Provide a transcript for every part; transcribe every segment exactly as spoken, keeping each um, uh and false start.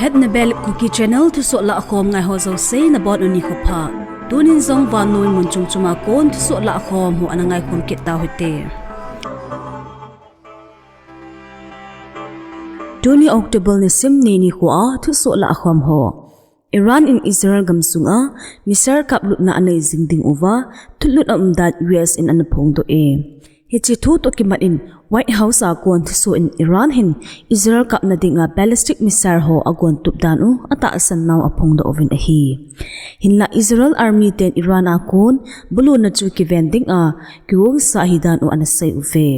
At Nebel Kuki Channel thusoh lahkhom ngai ho jouse nabonun nikho pha. Tunin jong vannoi mun chom choma kon thusoh lahkhom ho ana ngaikhom kit tau hite. Tuni October nisim ni nikho a thusoh lahkhom ho. Iran in Israel gamsunga missile kaplutna anei jing ding uva thulhut aum dan U S in ana phongdoh e. Hiche thu toh kimat in White House a kon thusoh in Iran hin Israel kapna dinga ballistic missile ho agon tup dan u atahsan nau aphongdoh uvin ahi. Hinla Israel Army ten Iran a kon buluna chu kiven dinga kigongsa ahi dan u ana sei uve.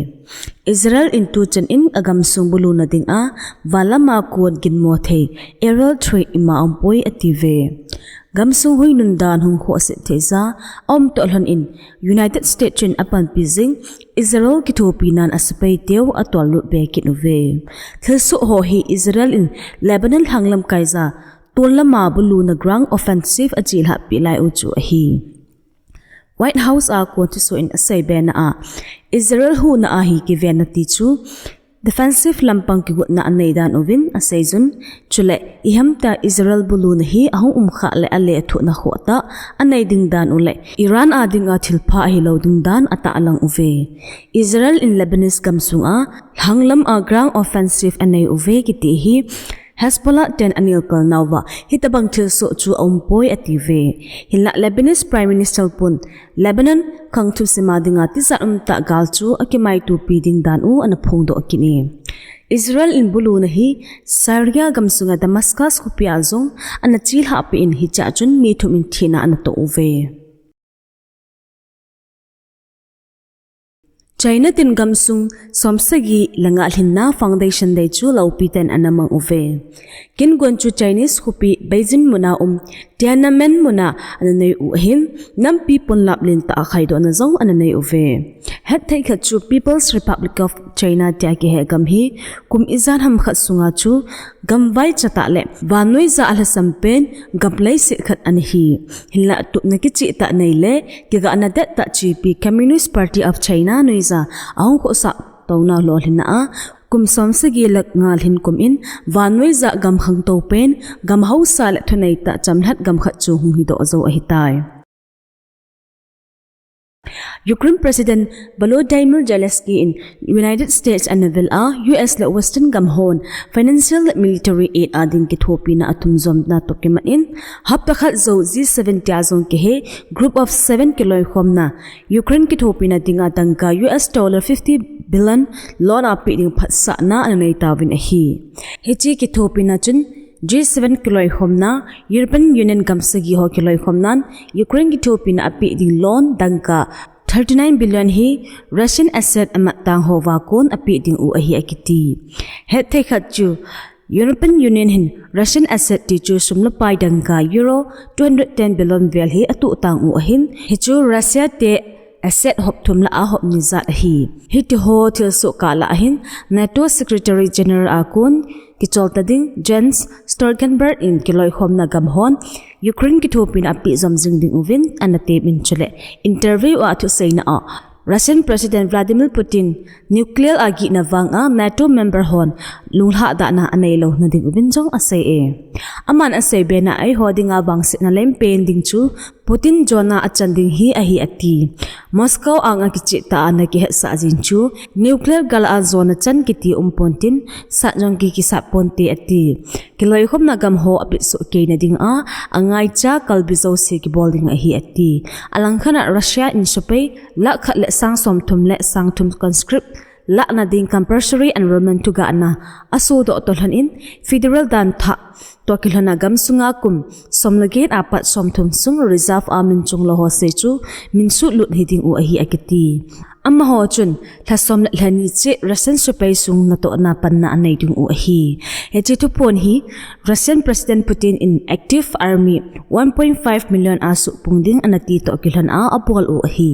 Israel in tuchan in agamsung buluna dinga vanlama kon ginmo thei aerial threat ima aumpoi atiuve. Gamsung huinun dan hung khohse theija aum toh lhon in United States chun apanpi jing Israel kithopinan asepai teu atollut be kit uve. Thilsoh ho hi Israel in Lebanon lhanglam kaija tol lama buluna ground offensive achelhahpi lai u chu ahi. White House a kon thusoh in asei bena a Israel huhna ahi kivenna ti chu defensive lampang kigotna anei dan uvin aseijun, chule ihamtia Israel buluna hi ahung umkhah le alethuhna khohtah anei ding dan u le Iran a dinga thilpha ahilou ding dan atahlang uve. Israel in Lebanese gamsunga lhanglam a ground offensive anei uve kiti hi Hezbollah ten anelkal nauva hitobang thilsoh chu aumpoi atiuve. Hinla Lebanese Prime Minister pun Lebanon khangthip sima dinga tijat umtah gal chu akimaitopi ding dan u ana phongdoh kit e. Israel in buluna hi Syria gamsunga Damascus khopia jong ana chelhahpi in hichea chun mi thum in thina ana toh uve. China tin gamsung somsagi le nga lhinna Foundation Day chu loupiten ana mang uve. Kingon chu Chinese khopi Beijing muna um Tiananmen muna ana nei u ahin, nampi ponlap lentah a khaidohna jong ana nei uve. Hetthei khat chu People's Republic of China tia kihe gam hi kum ijat ham khat sunga chu gamvai chatah le vannoija alhasam pen gam leiset khat ana hi. Hinla tupna kichehtah nei le kigahna dettah chepi Communist Party of China noija ahung khohsah touna lolhinna a kum somsagi le nga lhin kum in vannoija gam khangtou pen gam haosa le thuneitah chamlhat gam khat chu hung hidoh jou ahitai. Ukraine President Volodymyr Zelensky in United States ana vil a, U S le Western gam hon financial le military aid a ding kithopina athum jomna toh kimat in, hapta khat jou G seven tia jong kihe Group of Seven kiloikhomna Ukraine kithopina dinga dangka U S dollar fifty billion loan a peh ding phatsahna ana nei tauvin ahi. Hiche kithopina chun G seven kiloikhomna, European Union gam sagi ho kiloikhomnan Ukraine kithopina a peh ding loan dangka thirty-nine billion hi Russian asset amat tang hova kon a peh ding u ahi akiti. Hetthei khat chu European Union hin Russian asset ti chu sum le pai dangka Euro two hundred ten billion vel hi atoh tang u ahin, hichu Russia te asset hop thum lah a hop ni jat ahi. Hitiho thilsoh kah lah ahin NATO Secretary General a kon kichol ta ding Jens Stoltenberg in kiloikhomna gam hon Ukraine kithopina a peh jom jing ding uvin ana temin chule interview a thuseina a Russian President Vladimir Putin nuclear a gihna vanga NATO member hon lunglhahdahna anei louna ding uvin jong asei e. Aman asei bena eiho dinga vangsetna lempen ding chu Putin jona achan ding hi ahi ati. Moscow anga kichehtah a ana kihetsah jing chu nuclear gal a jona chan kiti umpon tin sat jong kikisat ponte ati. Kiloikhomna gam ho apehsoh keina dinga angaicha kalbi jouse kibol ding ahi ati. Alangkhat a Russia in sepai lakh khat le sang somthum le sang thum conscript lahna ding compulsory enrollment thugahna asodoh toh lhon in federal dan thah toh kilhona gamsunga kum som le get apat somthum sung reserve a min chunglou ho se chu min sutlut hiding u ahi akiti. Amaho chun lha som le lha ni cheh Russian sepai sung natohna panna anei ding u ahi. Hiche thuphon hi Russian President Putin in active army one point five million a suhpung ding anati toh kilhon a abol u ahi.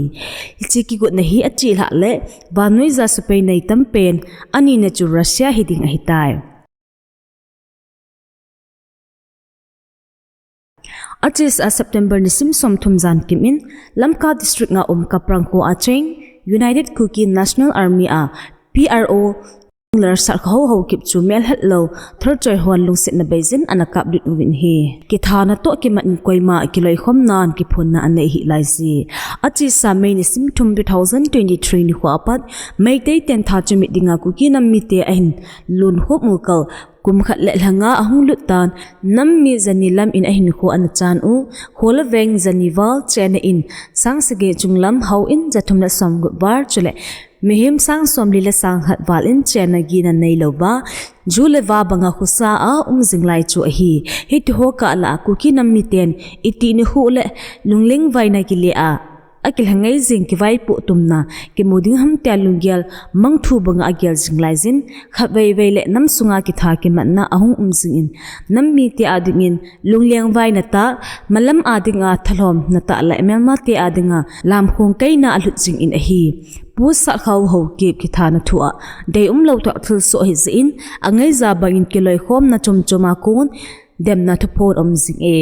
Hiche kigotna hi achelhah le vannoija sepai nei tampen anina chu Russia hiding ahitai. Achesa September nisim somthum jan kimin Lamka District a um Kaprang kho a cheng United Kuki National Army a P R O Ler Satkhohao Haokip chu melhetlou thorchoi hon lungsetna beijin ana kaplut uvin ahi. Kithana toh kimat in koima kiloikhomnan kiphonna anei hih laije. Achesa May nisim thum two thousand twenty-three nikho apat Meitei ten tha chomit dinga Kuki nam mite ahin lhun khop u kal kum khat le lha nga ahung lut tan, nam mi jani lam in ahinkho ana chan u, kho le veng jani val chenna in, sang sagi chunglam hao in jathum le somgup val chule mihem sang somli le sang khat val in chenna gihna neilouva, ju le va banga khosa a um jing lai chu ahi. Hitiho kah lah a Kuki nam miten iti nikho le lunglengvaina kile a akilha ngai jing kivaipoh tumna kimu ding ham tia lunggel mangthu banga agel jing laijin, khatvei vei le nam sunga kitha kimatna ahung um jingin, nam mite adingin lunglengvaina tah, malam adinga thalhomna tah le melmate adinga lamkhong kaina alhut jingin ahi. Pu Satkhohao Haokip kithana thua deiumlou toh thilsoh ahijeh in, angaija bangin kiloikhomna chomchom a kon demna thuphon aum jinge.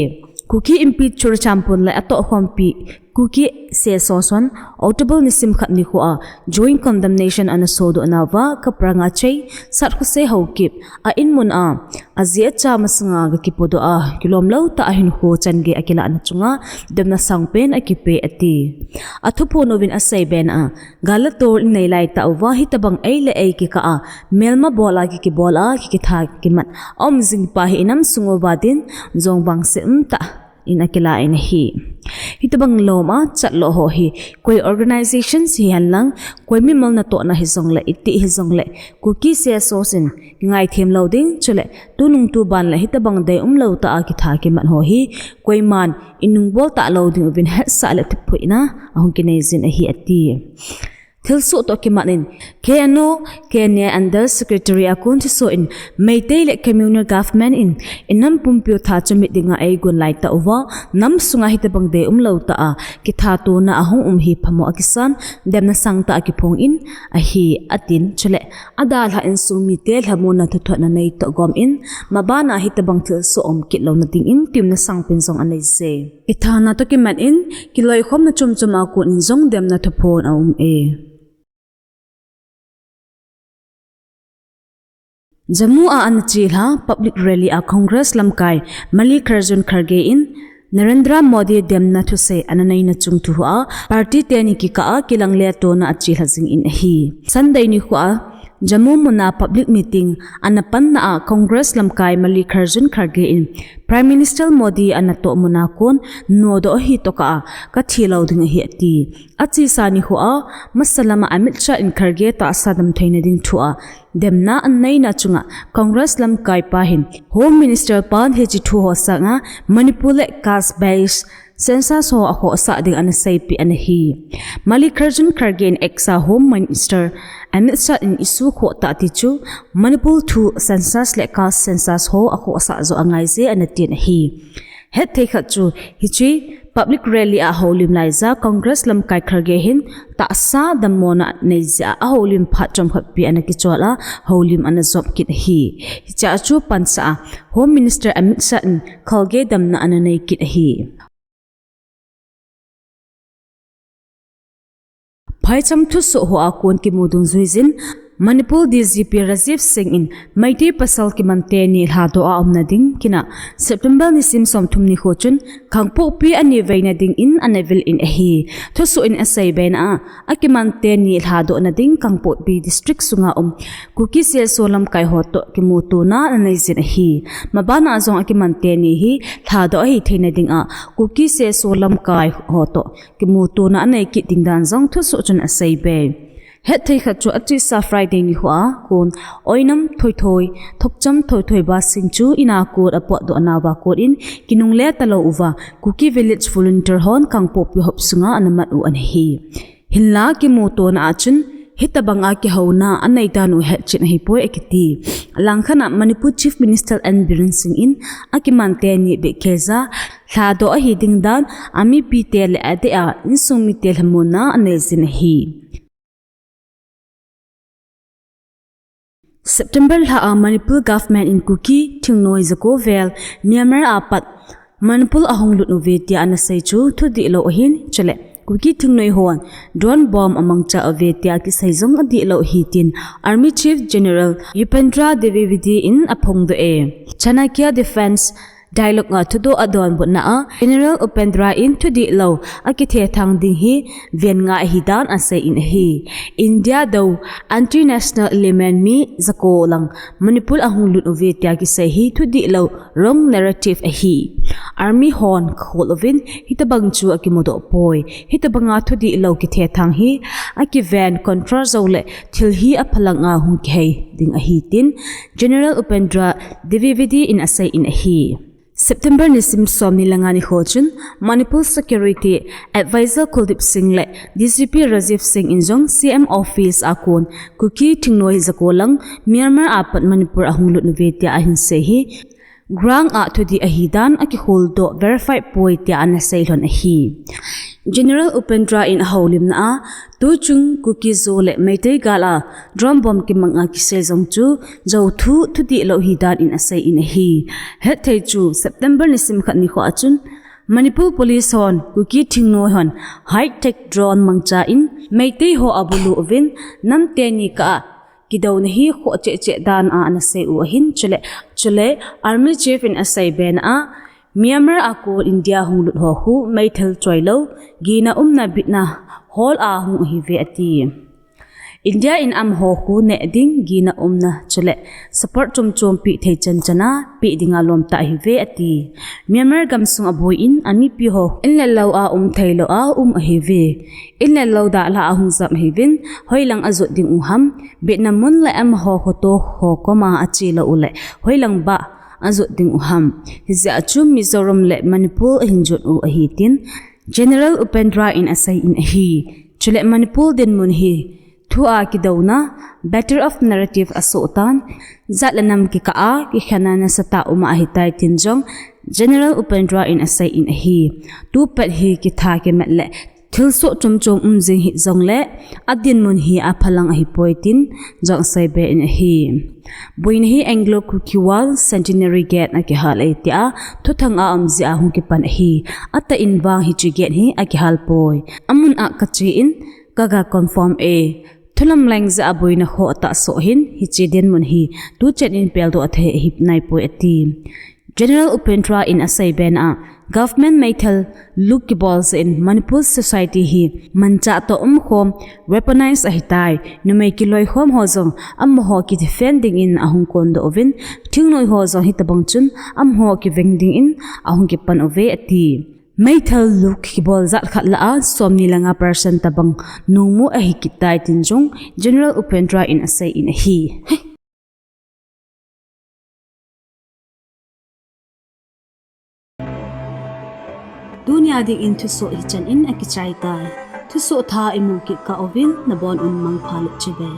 Kuki Inpi Churachandpur le atohkhompi Kuki CSO hon October nisim khat nikho a joint condemnation ana sodoh nauva, kapranga chei Satkhohao Haokip a inmun a aji acha masanga gakipodoh a kilomlou tah a hinkho changei akilahna chunga demna sangpen akipe ati. Athuphon uvin aseibe na a, gal le tol inei laitah uva, hitobang ei le ei kikah a melma bol a kikibol a kikitha kimat aum jing pa hi inam sung uva din jong vangset umtah in akilah in ahi. Hitobang lom a chatlo ho hi koi organization hihen lang, koi mimal natohna hijongle, iti hijongle, Kuki CSO in kingaithem lou ding, chule tunung tuban le hitobang deiumlou tah a kitha kimat ho hi koiman inungbol talou ding uvin hetsah le thuphuina ahung kinei jin ahi ati. Thilsoh toh kimat in, KNO, KNA Under Secretary a kon thusoh in, Meitei le Communal Government in inam pumpiu tha chomit dinga eigon laitah uva, nam sunga hitobang deiumlou tah a kithatona ahung um hi phamo akisan, demna sangtah akiphong in ahi atin, chule adalhah insung mite lhamonna thuthotna neitoh gom in, mabana hitobang thilsoh aum kit louna dingin temna sangpen jong aneije. Kithana toh kimat in kiloikhomna chomchom a kon in jong demna thuphon aum e. Jammu a ana chelha public rally a Congress lamkai Mallikarjun Kharge in Narendra Modi demna thusei ana neina chung thu a party teni kikah a kilangletona achelha jingin ahi. Sunday nikho a Jammu muna public meeting ana panna a Congress lamkai Mallikarjun Kharge in Prime Minister Modi anatoh muna kon nodoh ahi tokah a kathilou ding ahi ati. Achesa nikho a masalama Amit Shah in Kharge tahsa damtheina ding thu a demna aneina chunga Congress lamkaipa hin Home Minister pan hiche thuho sanga Manipur le caste based census ho akhohsah ding ana seipeh ana hi. Mallikarjun Kharge in X a Home Minister Amit Shah in issue khoh tah ti chu Manipur thu census le caste census ho akhohsah joh angaije ana tin ahi. Hetthei khat chu hiche public rally a houlim laija Congress lamkai Kharge hin tahsa dammona neijeh a ahoulim phat chomkhatpi ana kichol a houlim ana jop kit ahi. Hichea chu pansah a Home Minister Amit Shah in Kharge damna ana nei kit ahi. Phaicham thusoh hoa kon kimu dungjuijin, Manipur DGP Rajiv Singh in Meitei pasal kiman teni lhadoh a umna ding kina September nisim somthum nikho chun Kangpokpi aniveina dingin ana vil in ahi. Thusoh in aseibe na a, akiman teni lhadohna ding Kangpokpi district sunga um Kuki CSO lamkai hotoh kimutona aneijin ahi. Mabana jong akiman teni hi lhadoh ahitheina dinga Kuki CSO lamkai hotoh kimutona anei kit ding dan jong thusoh chun aseibe. Hetthei khat chu achesa Friday nikhoa kon Oinam Thoithoi, Thokcham Thoithoi Basing chu ina kon apotdoh nauva kon in kinungle talou uva Kuki Village Volunteer hon Kangpokpi hop sunga ana mat u ana hi. Hinla kimutona a chun hitobanga kihouna anei dan u hetchen ahipoi akiti. Alangkhat a Manipur Chief Minister N Biren Singh in akiman teni beh keija lhadoh ahi ding dan amipite le adeh a insung mite lhamonna aneijin ahi. September lha a Manipur government in Kuki thingnoi jako vel Myanmar a pat Manipur ahung lut uve tia ana sei chu thudihlou ahin, chule Kuki thingnoi hon drone bomb amangcha uve tia kisei jong adihlou ahi tin Army Chief General Upendra Dwivedi in aphongdoh e. Chanakya Defence Dialogue a thudoh adonbutna a General Upendra in thudihlou akithethang ding hi venngai ahidan asei in ahi. India dou anti-national element mi jako lang Manipur ahung lut uve tia kisei hi thudihlou wrong narrative ahi. Army hon khol uvin hitobang chu akimudoh poi. Hitobanga thudihlou kithethang hi akiven contra jou le thil hi aphalang a hung kihei ding ahi tin General Upendra Dwivedi in asei in ahi. September nisim somni le nga nikho chun Manipur Security Advisor Kuldeep Singh le D G P Rajiv Singh in jong C M office a kon Kuki thingnoi jako lang Myanmar a pat Manipur ahung lut uve tia ahin sei hi ground a thudih ahidan akikholdoh verified poi tia ana sei lhon ahi. General Upendra in ahoulimna a, tuchung Kuki Zo le Meitei gal a drone bomb kimang a kisei jong chu jouthu thudihlou ahidan in asei in ahi. Hetthei chu September nisim khat nikho a chun Manipur Police hon Kuki thingnoi hon high-tech drone mangcha in Meitei ho abulu uvin nam teni kah a kidouna hi khoh cheh cheh dan a ana sei u ahin chule, chule Army Chief in asei bena a Myanmar a kon India hung lut ho khu meithal choilou, gina umna bitna hol a hung ahiuve ati. India in amaho khu neh ding, gina umna chule support chomchom peh thei chanchan a peh dinga lom tah ahiuve ati. Myanmar gamsung a boi in amipi ho in le lou a um theilou a um ahiuve. In le lou dalha a hung jam ahiuvin, hoilang ajot ding u ham, betna mun le amaho khoto ho koma achelou u le, hoilang bah ajot ding u ham. Hijeh a chu Mizoram le Manipur ahin jot u ahi tin General Upendra in asei in ahi. Chule Manipur dinmun hi thu a kidouna, battle of narrative asoh tan, jat le nam kikah a kikhenna nasatah um ahitai tin jong General Upendra in asei in ahi. Tupet hi kitha kimat le thilsoh chomchom um jing hih jongle, adinmun hi aphalang ahipoi tin jong asei be in ahi. Boina hi Anglo-Kuki War Centenary Gate a kihal e tia thuthang a um jeh a hung kipan ahi. Atah in vang hiche gate hi akihal poi. Amun a kache in kaga confirm e. Thulam leng jeh a boina khoh atahsoh hin hiche dinmun hi tuchan in peldoh athei ahi naipoi ati. General Upendra in asei bena a, government meithal lut kibol jeh in Manipur society hi manchah toh umkhom, weaponize ahitai, numei kiloikhom ho jong amaho kidefend dingin ahung kondoh uvin, thingnoi ho jong hitobang chun amaho kiveng dingin ahung kipan uve ati. Meithal lut kibol jat khat lah a somni le nga percent tobang nungmu ahi kit tai tin jong General Upendra in asei in ahi. Tunia dingin thusoh hichan in akichai tai. Thusoh thah imu kit kah uvin nabon un mangpha le chibai.